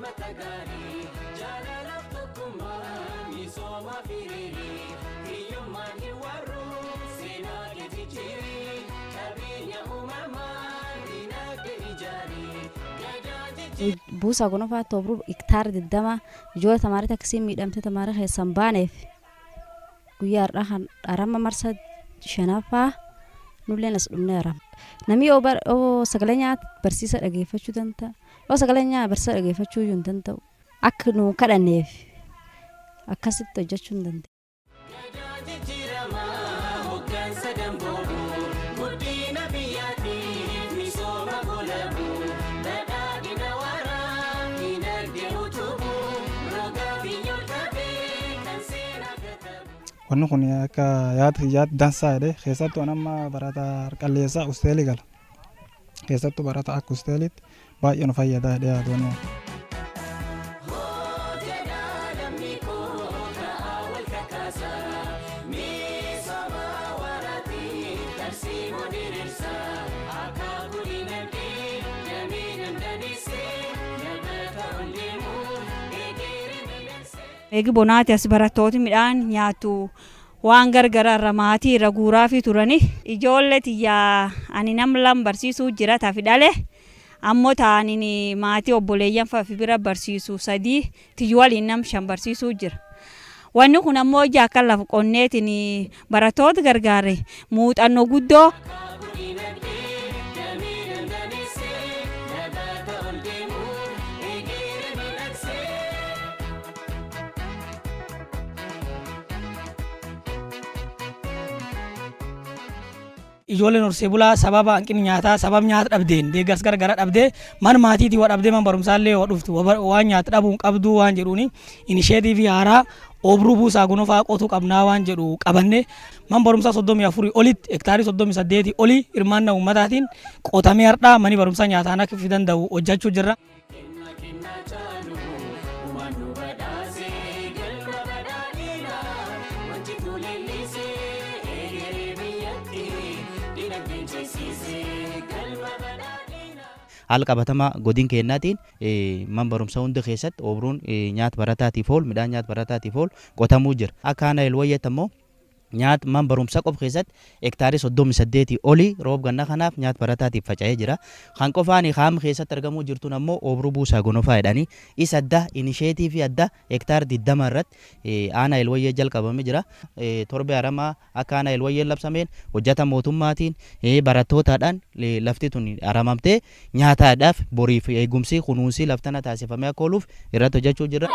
Uummata gaarii jaalalaaf tokkummaa misoomaa firiirii hiyyummaan hin warru seenaa kee jijjiirii qabeenya uumamaa dinagdee ijaarii gadaa jijjiirii. Buusaa gonofaa toobruu hektaara 20 ijoollee tamaarii taksii miidhamte tamaara keessan baaneef guyyaa har'aa kan arama marsa shanaffaa nulleen as dhumneera. Namni yoo sagalee nyaata barsiisa dhageeffachuu danda'a. Yoo sagalee nyaata barsiisa dhageeffachuu hin danda'u. Akka nu kadhanneef akkasitti hojjechuu hin danda'u. Gadaa jijjiiramaa hoggansa damboobu guddina biyyaatiif misooma golabu badhaadhina waaraa dinagdee utubu roga biyyoon qabee kan seenaa katabu. Wanni kun akka yaada kiyyaatti dansaa jedhee keessattuu an amma barataa qalleessaa usteelii gala. Keessattuu barataa akka usteeliitti baay'ee nu fayyada jedhee yaadu wanni kun. Hojjedhaa lammii koo ka'aa wal kakaasa misooma waraatiif tarsiimoo diriirsa akaakuu dinagdee damee dandaneessee nabata ol deemuu egeree miidhagsee. Eegi bonaati as barattooti midhaan nyaatu waan gargara irra maatii irra guuraa fi turani. Ijoollee tiyyaa ani nam lam barsiisuu jira tafi dhale. Ammoo ta'aniin maatii obboleeyyan fafi bira barsiisu sadii tiyyu waliin nam shan barsiisuu jira. Wanni kun ammoo ija akka lafa qonneetiin barattoota gargaare muuxannoo guddoo. Akaakuu dinagdee damee dandaneessee nabata ol deemuu egeree miidhagsee. Ijoolleen horsee bulaa sababa hanqinni nyaataa sababa nyaata dhabdeen deeggarsa garagaraa dhabdee man maatiitii waa dhabdee man barumsaallee waa dhuftu waan nyaata dhabuu hin qabdu waan jedhuuni inisheetiivii haaraa oobruu buusaa gonofaa qotuu qabnaa waan jedhu qabanne man barumsaa 34 olitti hektaarii 38 olii hirmaannaa uummataatiin qotamee har'aa mani barumsaa nyaataan akka fi danda'u hojjechuu jirra. Kennaa kennaa caalu uumaan nu badhaase galma badhaadhinaa wanti leellisee egeree biyyatti dinagdeen ceesisee galma badhaadhinaa. Haala qabatamaa godin kennaatiin man barumsa hunda keessatti oobruun nyaata barataatiif oolu midhaan nyaata barataatiif oolu qotamuu jira. Akka aanaa Elwayyeetti ammoo nyaata man barumsa qofa keessatti hektaarii 38 olii roob ganna kanaaf nyaata barataatiif faca'ee jira. Kan qofaan qaama keessatti argamuu jirtuun ammoo oobruu buusaa gonofaa jedhanii isa adda inisheetiivii adda hektaara 20 irratti aanaa Elwayyee jalqabamee jira. Torbe haramaa akka aanaa Elwayyee labsameen hojjeta mootummaatiin barattootaadhaan lafti tun haramamtee nyaataadhaaf boriif eegumsi kunuunsi laftana taasifamee akka ooluuf irratti hojjechuu jira.